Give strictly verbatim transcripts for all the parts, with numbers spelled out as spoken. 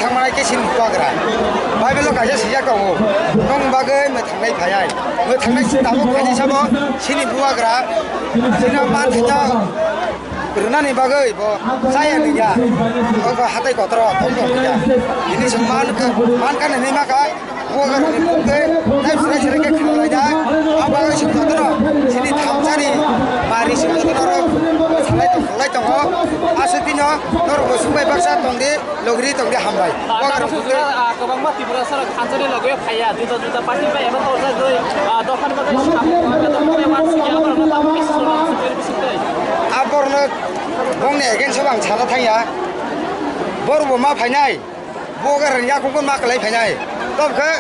Thangmai khe chini bubagra. Bible o kaisa sijak tongo. Nong bagwi mwthangnai phaiya. Mwthangnai tabuk khaini sabo chini bubagra. Chini ma thangya rwnani bagwi bo chaya nungya. Bo hatai kotoro tongtong ya. Ini se man man kana ni maka. Bubagra ni pungke nai srai srai khe khanlai da. Abo bagwi se kotoro chini thamsani mari se kotoro salai tong salai tongo. Aswk tino norok bo sumbai baksa tongdi. Logri tongdi hambai. Ah, Bubagra tabuk pungke. Sujura, ah, kwbangma Tiprasa rok thansa ni loge phaiya, juda juda party bai eba torjak doi, ah, dophani bagwi samung khe dophani wansukya, abo rokno tabuk khe sujura sujura bising tei. Aborno bongni against o ang sana thangya. Borok bo ma phainai. Bubagra ni yakung ma kwlai phainai. Tobkhe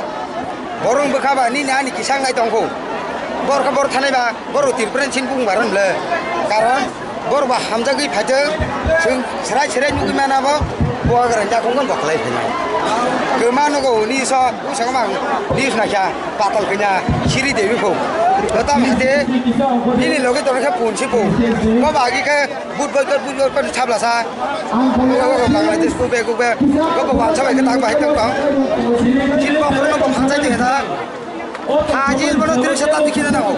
borok bwkha ba nini ani kisa wngnai tongkhu. Borok khe borok thanai ba. Borok Tripura ni sini bung baron le. Karon borok ba hamjagwi phaitwk, chwng srai srai nugwi mana bo, Bubagra ni yakung bo kwlai phainai. Kwma nugo ni so, ui sakma ni naikha, patal kanya, siri dewi kho. Tata mate, nini loge tongkhe punsi po. Bo bagi khe, but boi khe, but boi khe, sabla sa. Bangladesh kuk be, kuk be, bo bo wansa bai khe tak bai tak bang. Chini bo khorokno bo hamjai de da. Hajil bono tiri sata dikhi na nao.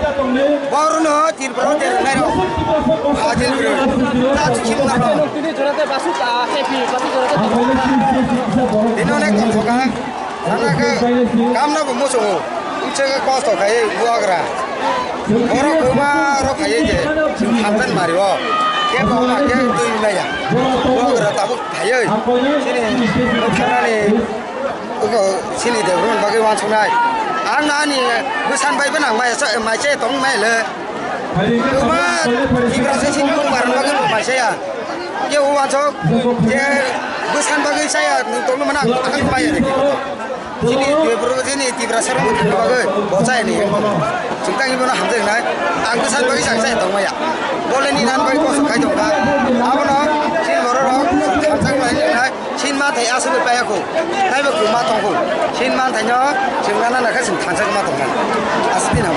Boruno Tripura de nai ro. Hajil bro. Ta dikhi na ro. Tini jorate basu ta hepi, basu jorate. Dino nek tong thoka. Sana ke kam na bo musu. Uche ke kosto khai Bubagra. Borok kwma rok khai je. Hamtan mari o. Ke bo ma ke tui na ya. Bubagra tabuk khai. Sini. Kana ni. Ogo sini de bro bagwi wansuknai. Ang ani bwsan bai bwnang mai mai se tong mai le. Kuma Tiprasa sini kung baran bagwi mai se ya. Ye wansuk je bwsan bagwi saya nung tong mana ang mai ya. Sini de bro sini Tiprasa rok bagwi bo saya ni. Chungtang ibo na hamjak nai. Ang bwsan bagwi saya saya tong mai ya. Bole ni nan bagwi kosok khai tong kha. Abono sini borok rok hamjak nai. Chin manthai aswk bai paiya kho. Taibo kwma tong kho. Chin manthai no chwng nana nakha chwng thansa ma tong nai. Aswk di nang.